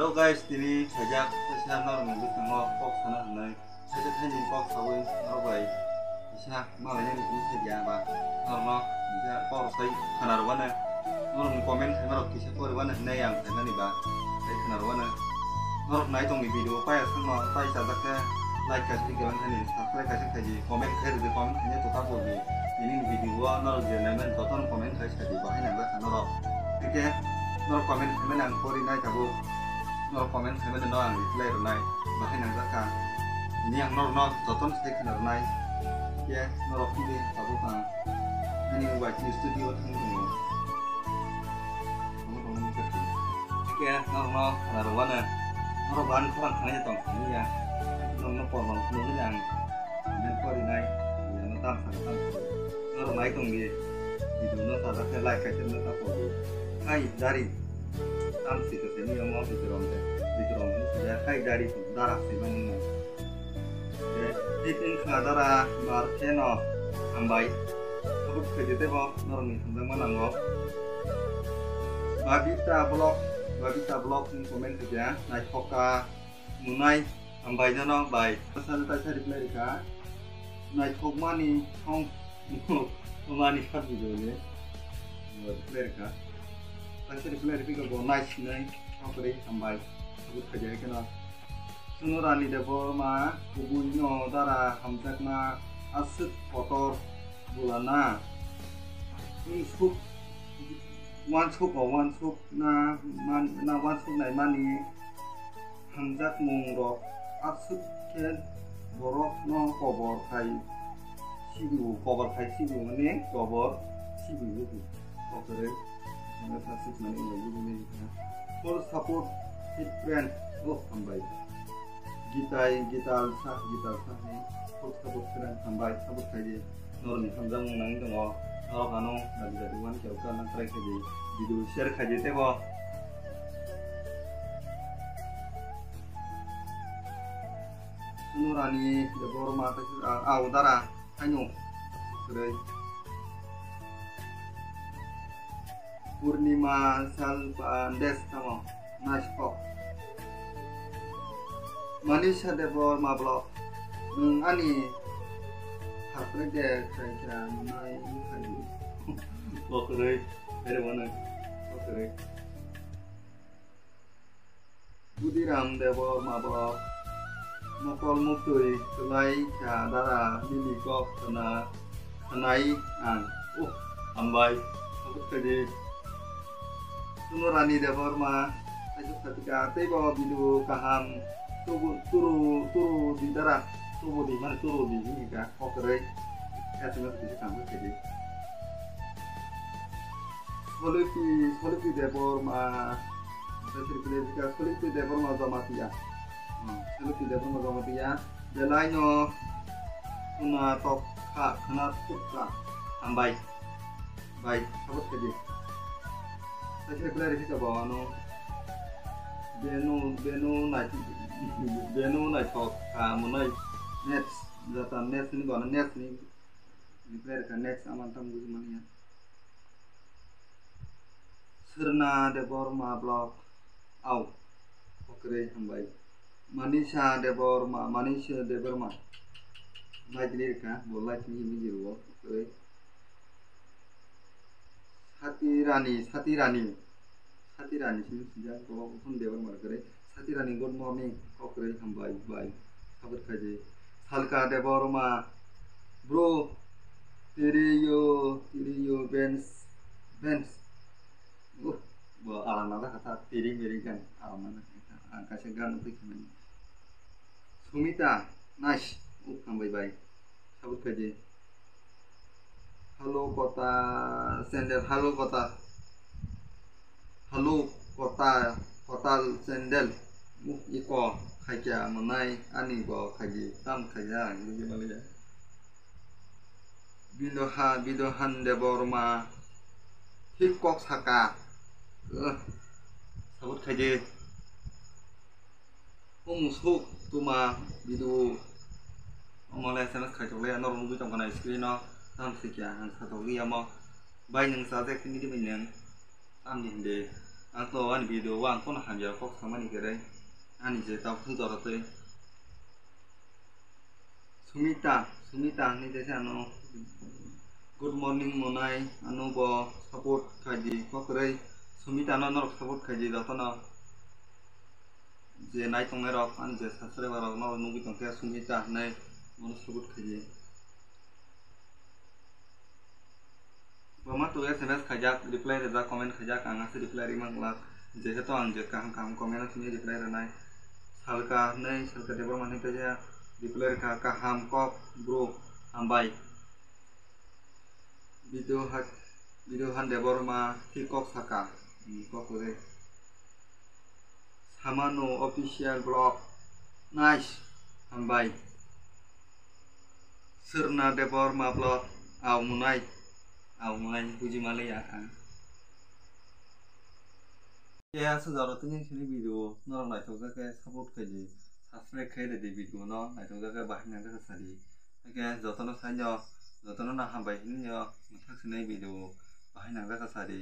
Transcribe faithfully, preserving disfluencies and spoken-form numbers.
Hello guys, tini khaijak kaisa norokni bwskango kok sana hwnwi, khaijak thaini kok sawi norok bai kisa malainani hwnwi khaijak ba norokno kisa kok rwsai khwnarwano, norokni comment khaimarok kisa poriwano hwnwi ang khaimani ba tei khwnarwano. Norok nai tongni video paya thangno tai chajak khe like kaisa khe thani subscribe kaisa khaidi, comment khai rwdi, comment khaina to ta poriwi tini video o norok je naimani jotono comment khai sadi bahai nangjak kha norok. Hwnkhe norok comment khaimani ang pori nai tabuk. Norok comment khaimani no ang reply rwnai bahai nangjak kha. Tini ang norokno jotono sai khwna rwnai. Khe norok hwnwi tabuk ang ani mobile ni studio thangwi tongo. Tongwi tongwi wngkha khe. Khe norokno khwna rwano. Norok bo ani khorang khanai tong thangwi ya. Norokno porno phunugwi ang comment porinai. Norok nai tongdi. Video no sajak khe like kaisa no ta poriwi. Hai dari. Tamsi kwsani omo Bikram de. Bikram ni sida khai dari dara se mani no. De, tei tei khna dara mar khe no hambai. Tabuk khaidi tebo norokni hamjakma nango. Babita Vlog, Babita Vlog ni comment khaidi naithok kha. Nunai hambai jono bai. Sal taisa reply rikha. Naithokmani song mani sat video le. Reply rikha. Taisa reply rikha bo nai sinai. Sokri hambai. Tabuk khaidi khe no. Suno Rani Debbarma kubui no dara hamjakma aswk kotor bulana. Tei suk wansuk o wansuk na man-, na wansuk naimani hamjakmungrok aswk khe borokno kobor khai sibi-o, kobor khai sibi-o, mane kobor sibi-o. Kotorwi aswk mani wngwi bini full support hit friend. Oh, hambai. Gitai, Gital sa, Gital sa hai. Full support friend, hambai, support khaidi. Norokni hamjakmung nangwi tongo. Norok ano gari gari wan khe ukha nang try khaidi. Video share khaidi tebo. Suno Rani Debbarma, ah, ah, udara, haino. Kwrwi. Purnima Salpa Des tamo. Nice kok. Manisha Debbarma Vlog. Nwng ani subscribe de khaikha nai khaidi. Kokrwi. Ere wana. Kokrwi. Budiram Debbarma Vlog. Mokol muktwi kwlai kha dara nini kok khna khanai ang. Uh, hambai. Tabuk khaidi. Suno Rani Debbarma, taisuk satika, teibo video kaham, tubu, turu, turu di dara, tubu di, mane turu di, hini ka, kokrwi, S M S bisa kaham khaidi. Solipi, Solipi Debbarma, taisuk satika, Solipi Debbarma Jamatia. Hmm, Solipi Debbarma Jamatia. Belai no khna tok kha, khna tuk kha. Hambai. Bai, support khaidi. Taisuk belai rikhi ka bawa no. Beno, beno nai, beno naithok kha monai. Next, jata next ni bana next ni. Reply rikha next aman tam buji mani ya. Srna Debbarma Vlog. Au. Kokrwi hambai. Manisha Debbarma, Manisha Debbarma. Like ni rikha, bo like ni himi jiro. Kokrwi. Sati Rani, Sati Rani. Sati Rani sini sijak, bo phone Debbarma kwrwi. Satirani, good morning. Kokrwi hambai bai. Sabot khaidi. Salka Debbarma. Bro, tiriyo, tiriyo, bench, bench. Uh, bo aram na kha ta, tiri miri gan aram na kha ta. Ang kaisa gan twi khmani. Sumita, nice. Uh, hambai bai. Sabot khaidi. Halo kota sandal, halo kota, halo kota, kotal sandal. Muk iko khaikya monai ani bo khaidi tam khaiya ang buji maliya. Bidoha, Bidohan Debbarma hik kok saka. Uh, sabot khaidi. O musuk tuma video. Omo le S M S khaitok le norok nugwi tongkha na screen o. Tam sikya ang khatok liya mo. Bai nwng chajak tini di bai nwng. Tam di hindi. Ang to ani video o ang kono hamya kok samani kwrwi ani je tau jorotwi. Sumita, Sumita hinwi tei se ano good morning monai, ano bo support khaidi kok kwrwi. Sumita no norok support khaidi jotono, je nai tongnai rok ani je subscriber rok norok nugwi tongkhe Sumita hinwi bono support khaidi. Boma tu S M S khaijak, reply rijak, comment khaijak, ang ase reply rimang glak. Jehetu ang je kaham kaham comment o simi reply rinai. Salka hinwi, Salka Debbarma hinwi tei reply rikha, kaham kok bro, hambai. Video ha, video han Debbarma thik kok saka, hmm, kok kwrwi. Samano official vlog. Nice. Hambai. Sirna Debbarma vlog. Au munai. Au munai. Buji maliya ang. Khe aswk jaro tini sini video norok naithok jakhe support khaidi, subscribe khai ridi video no naithok jakhe bahai nang jakhe sadi. Khe jotono saino, jotono na hambai hinyo mwthak sinai video bahai nang jakhe sadi.